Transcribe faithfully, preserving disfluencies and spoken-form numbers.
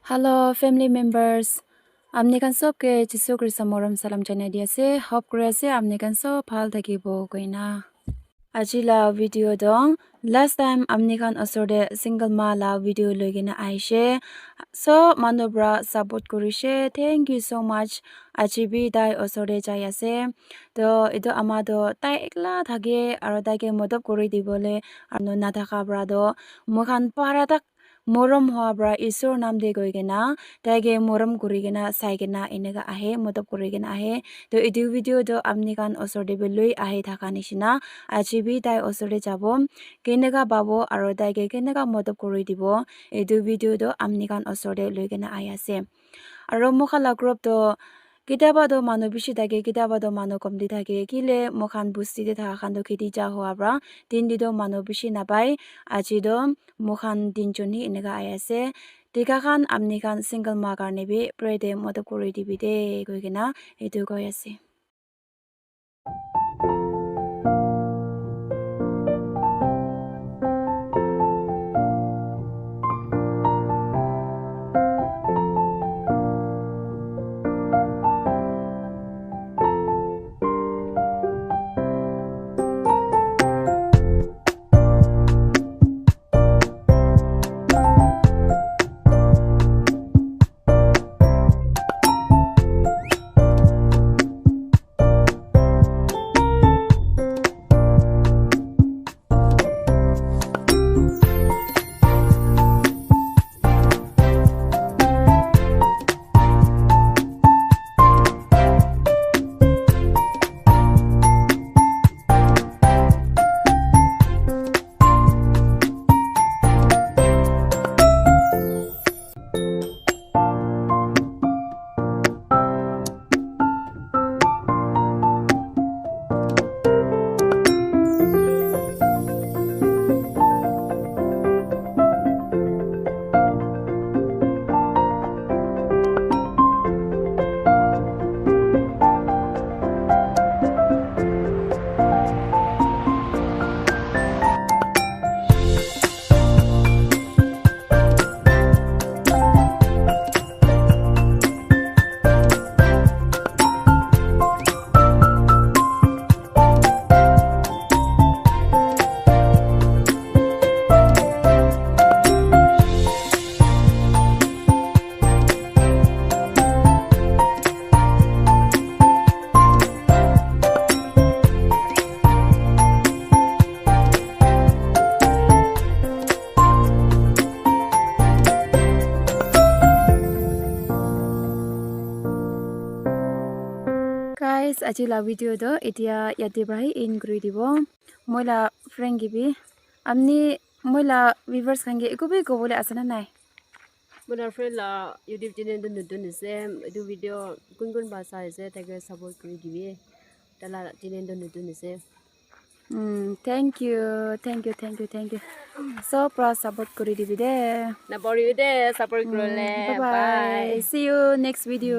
Hello family members, apni khan sob ke Jisu Krista morom salam janai di ase. Hope kuri ase apni khan sob bhal thakibo koina. Aji la video toh last time apni khan osor te single ma la video loi kena ahishe. Sob manu pra support kurishe. Thank you so much. Aji bi tai osor te jai ase. Toh etu ama toh tai ekla thake aro tai ke modop kuri dibole aro nathaka pra toh moikhan para tak morom hoa pra Isor nam te koi kena tai ke morom kuri kena sai kena eneka ahe, modop kuri kena ahe. Toh etu video toh apni khan osor te bi loi ahi thaka nishina. Aji bi tai osor te jabo, keneka pabo aro tai ke keneka modop kuri dibo, etu video toh apni khan osor te loi kena ahi ase. Aro moikhan la group toh ketiaba toh manu bishi thake, ketiaba toh manu komti thake. Kile moikhan busti te thaka khan toh kheti ja hua pra din te toh manu bishi napai. Aji toh moikhan tinjon hi eneka ahi ase. Tika khan apni khan single ma karne bi pray te modop kuri dibi de koi kena etu koi ase. Guys, aji la video toh etia yate pra hi end kuri dibo. Moi la friend ke bi, apni moi la viewers khan ke eku bi kobole ase na nai? Moi la friend la YouTube channel tu notun ase. Etu video kun kun ba sai ase, tai ke support kuri dibi. Tai la channel tu notun ase. Mm, thank you, thank you, thank you, thank you. So pra support kuri dibi de. Na pori de support kuri le. Bye bye. Bye. See you next video.